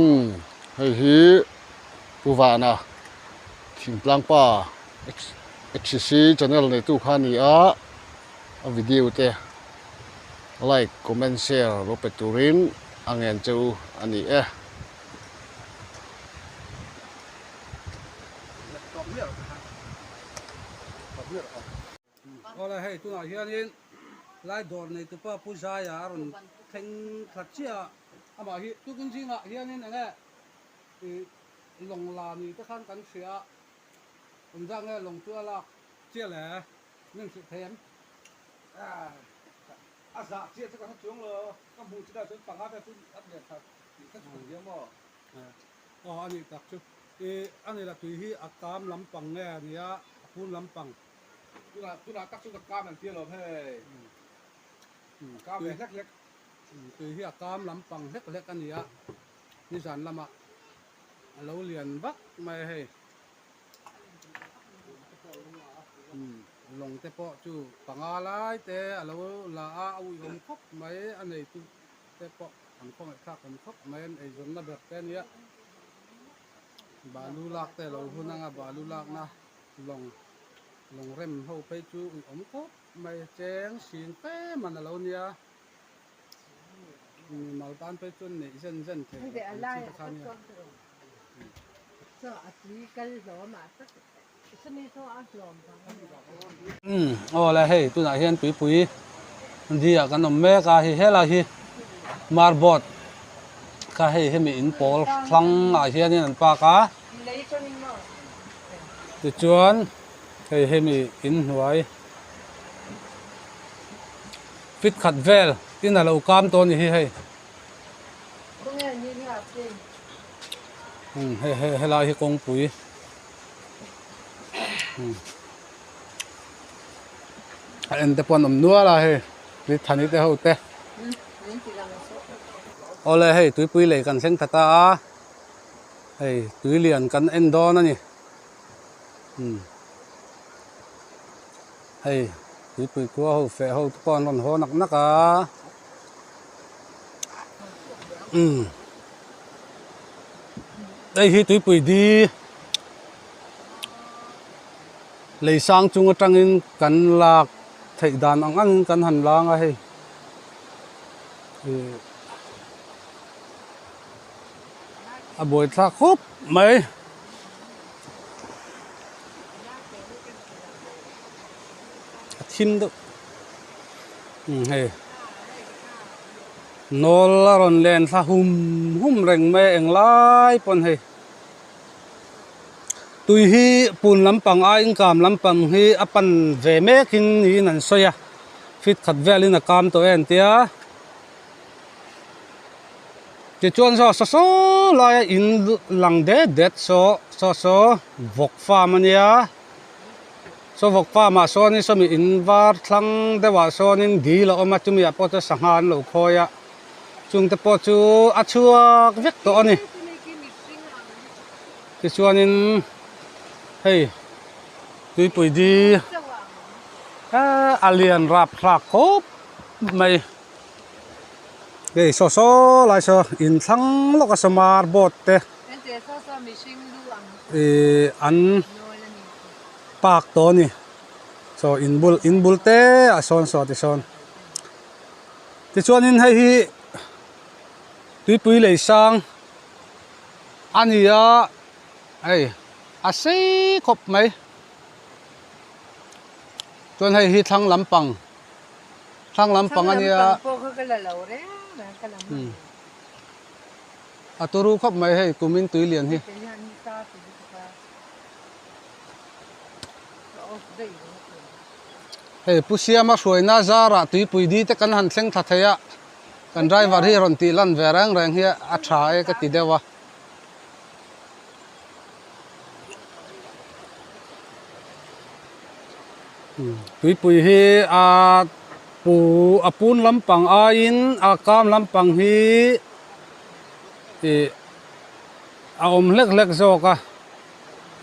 Umm hei hi Pu Vana thingtlang pa HCC channel neitu kha a ni a a video te like comment share lo pe turin a ngen che u a ni e. Awle hei tunah hianin lai dawr nei tupa Pu Zaia a rawn thleng thla chiah a, amah hi tukin zingah hianin eng nge ih lawng la ni te khan kan hria a, engzah nge lawng chu a lak chiah le min hrilh thei em? A zah chiah chu ka hre chuang lo, ka hmuh chinah chuan panga vel chu a lian tha tih ka chhun hiam maw? Aw a nih tak chu, ih a ni la tui hi a kam lampang nge a nia a phun lampang. Tunah tunah tak chuan ka kam an ti alawm hei. A kam ve hlek hlek. Tui hi a kam lampang hlek hlek a ni a, nizan lamah a lo lian vak mai a hei. Lawng te pawh chu panga lai te a lo la a, a uiawm khawp mai a neitu te pawh an khawngaihthlak awm khawp mai an eizawnna ber te a nia. Balu lak te a lo hun anga balu lakna lawng lawng rem ho phei chu ui awm khawp mai cheng sing fe man a lo nia mimal tan phei chuan neih zen zen theih loh ang chi te kha nia. Umm aw le hei tunah hian tuipui di ah kan awm mek a hei helai hi marboard kha hei hemi in pawl thlang ah hianin an park a. Tichuan hei hemi inhnuai fit khat vel in a lo kam tawh a ni hi hei umm hei hei helai hi kawngpui umm a en te pawh an awm nual a hei Rithani te ho te awle hei tuipui lei kan thleng ta ta a. Hei tui lian kan en dawn a ni umm hei tuipui khua ho feh ho te pawh an rawn haw nak nak a umm hei hi tuipui di lei sang chung atangin kan lak theih dan ang angin kan han lang a hei ih. A buai thlak khawp mai. A thim deuh umm hei nawl a rawn len thla hum hum reng mai a englai pawn hei tui hi pun lampang aiin kam lampang hi a pan ve mek in niin an sawi a feet khat velin a kam tawh e an tia. Tichuan saw saw saw laia in lang det det saw saw saw vawk farm a nia saw vawk farm ah sawnin sawmi in var thlang deuhah sawnin dil a awm a chumi ah pawh chuan sangha an lo khawi a chungte pawh chu a chhuak vek tawh a ni tichuanin hei tuipui di a lian rapthlak khawp mai. Hei saw saw lai saw in thlang lawk a sawmar boat te ihh an park tawh a ni saw in bul in bul te ah sawn saw tisawn tichuanin hei hi tuipui lei sang a ni a hei a sei khawp mai chuan hei hi thlang lampang. Thlang lampang a nia. A turu khawp mai hei kumin tui lian hi. Hei Pu Siama hruaina zarah tuipui di te kan han thleng thla thei a, kan driver hi rawn tih lan ve reng reng hi a tha e ka ti deuh a. Tuipui hi a pu a pun lampang aiin a kam lampang hi ih a awm hlek hlek zawk a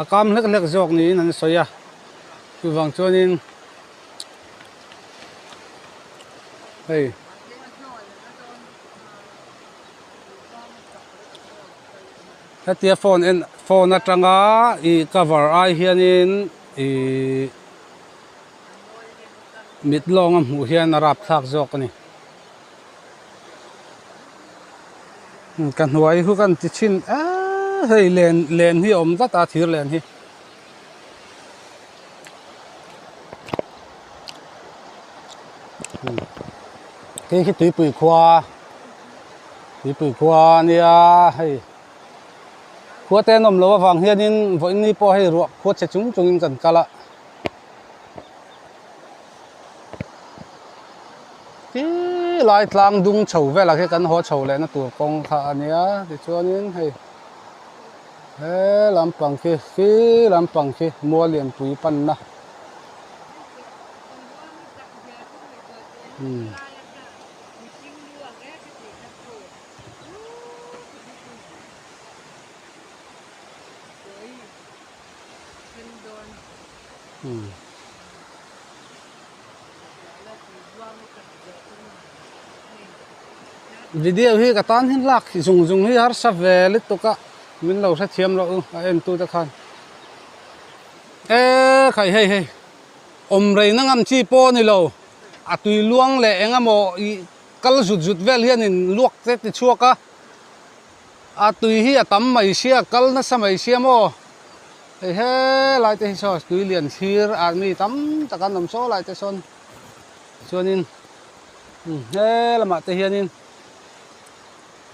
a kam hlek hlek zawk niin an sawi a chuvang chuanin hei. Hetia phone en phone atanga ih cover ai hianin ihh mit lawnga hmuh hian a rapthlak zawk a ni. Ka hnuai hu kan ti thin eee hei len len hi a awm tlat a thir len hi. Hei hi tuipui khua tuipui khua a nia hei khua te an awm loh avang hianin vawiin ni pawh hei ruah khua che chung chungin kan kal a. Ti lai tlang dung chho velah khi kan haw chho lehna tur kawng kha a nia tichuanin hei he lampang khi khi lampang khi mual lianpui panna umm. Video hi ka tan hian lak zung zung hi harsa ve lutuk a min lo hrethiam loh u a en tu te khan e khai hei hei awm rei na ngam chi pawh a ni lo a tui luang leh eng emaw ih kal zut zut vel hian in luak te ti chhuak a a tui hi a tam mai sia kal nasa mai sia maw. Hei helai te hi saw tui lian thlir army tam tak an awm saw lai te sawn chuanin he lamah te hianin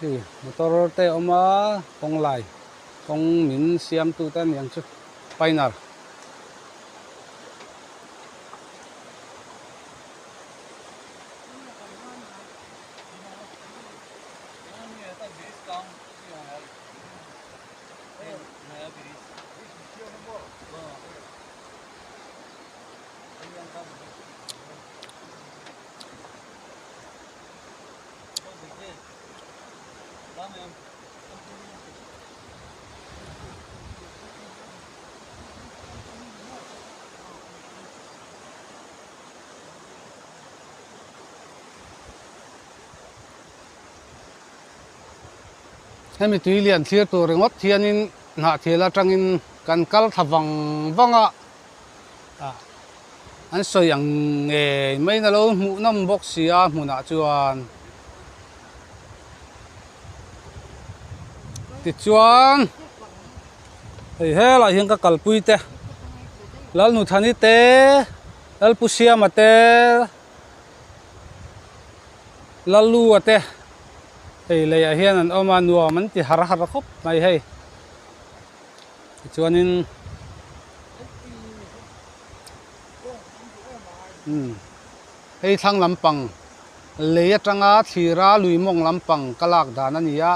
hei motor te a awm a kawng lai kawng min siam tu te aniang chu piner. Hemi tui lian thlir tur ringawt hianin hnahthil atangin kan kal thla vang vang a, ah an sawi ang ngei maiin a lo hmuh nawm bawk si a hmunah chuan. Tichuan hei helaiah hian ka kalpui te Lalnuthani te Lalpusiama te. Lallu a te hei leiah hian an awm a nuam an ti har har khawp mai hei tichuanin umm hei thlang lampang lei atanga thlira lui mawng lampang ka lak dan a ni a.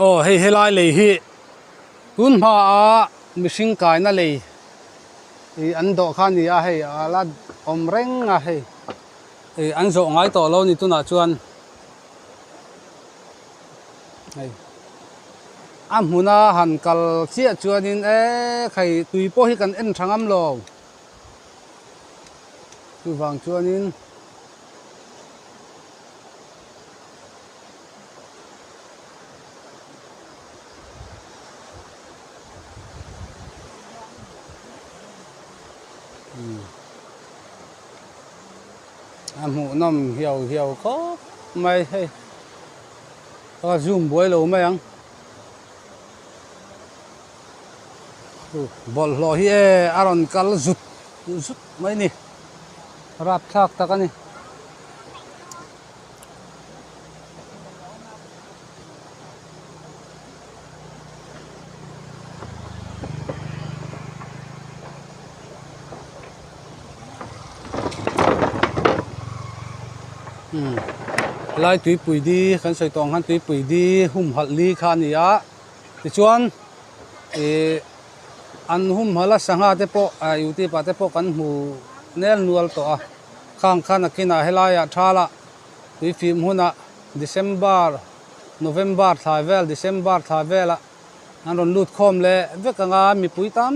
Aw hei helai lei hi tun hmaa mihring kaina lei ih an dawh kha a ni a hei a la awm reng a hei ih an zawh ngai tawh lo a ni tunah chuan hei a hmuna han kal chiah chuanin e khai tui pawh hi kan en tha ngam lo chuvang chuanin. A hmuhnawm hiau hiau khawp mai hei a zoom buai lo mai ang bawlhhlawh hi e a rawn kal zut zut mai a ni rapthlak tak a ni. Lai tuipui di kan sawi tawh ang khan tuipui di humhalh li kha a ni a tichuan ih an humhalh a sangha te pawh ah youtube ah te pawh kan hmu nel nual tawh a. Khang kha nakinah helaiah thala tuifim hunah December, November thlai vel, December thlai velah an rawn lut khawm leh vek ang a, mipui tam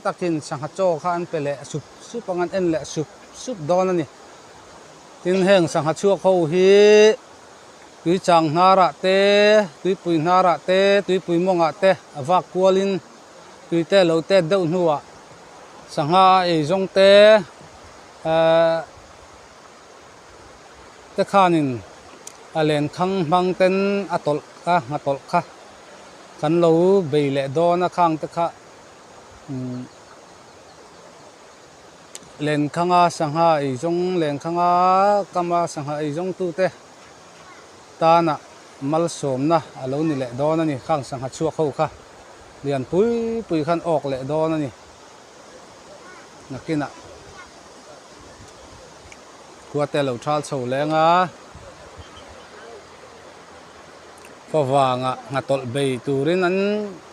takin sangha chaw kha an pe leh sup sup ang an en leh sup sup dawn a ni. Tin heng sangha chhuak ho hi tuichang hnarah te, tuipui hnarah te, tuipui mawngah te a vak kualin tuite lo tet deuh hnuah sangha a ei zawng te ehh te khanin a lenkhang hmang ten a tawlh kha ngha tawlh kha kan lo bei leh dawn a khang te kha umm lenkhanga sangha ei zawng lenkhanga kama sangha ei zawng tute tana malsawmna a lo ni leh dawn a ni khang sangha chhuak ho kha lian pui pui khan awk leh dawn a ni nakinah. Khua te a lo thal chho leng a, favangah nghatawlh bei turin an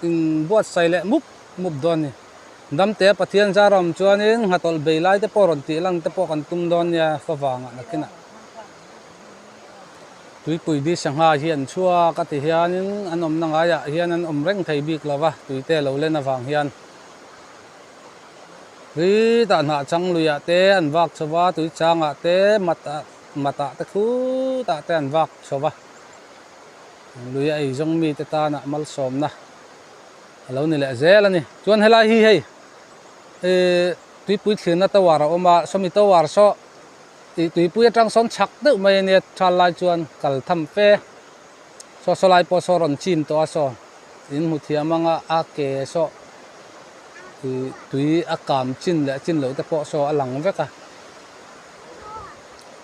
inbuatsaih leh mup mup dawn a ni. Damtea Pathian zar a awm chuanin nghatawlh bei lai te pawh rawn tih lang te pawh kan tum dawn nia favangah nakinah. Tuipui di sangha hi an chhuak a ti hianin an awmna ngaiah hian an awm reng thei bik lo va, tuite a lo len avang hian. Ritah hnah chang luiah te an vak chho va, tui changah te mat ah matah te khutah te an vak chho va. Lui a ei zawng mite tanah malsawmna a lo ni leh zel a ni. Chuan helai hi hei ih tuipui thlirna tower a awm a, sawmi tower saw ih tuipui atang sawn chhak deuh mai a nia thal lai chuan kal tham fe saw saw lai pawh saw rawn chim tawh a saw. In hmu thiam anga a ke saw ih tui a kam chin leh chin loh te pawh saw a lang vek a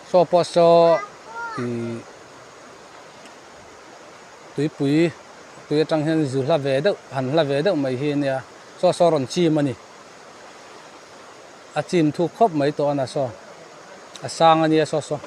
saw pawh saw ih tuipui tui atang hian zu hla ve deuh han hla ve deuh mai hi ania saw saw rawn chim a ni a chim thuk khawp mai tawh a na saw a sang ania saw saw.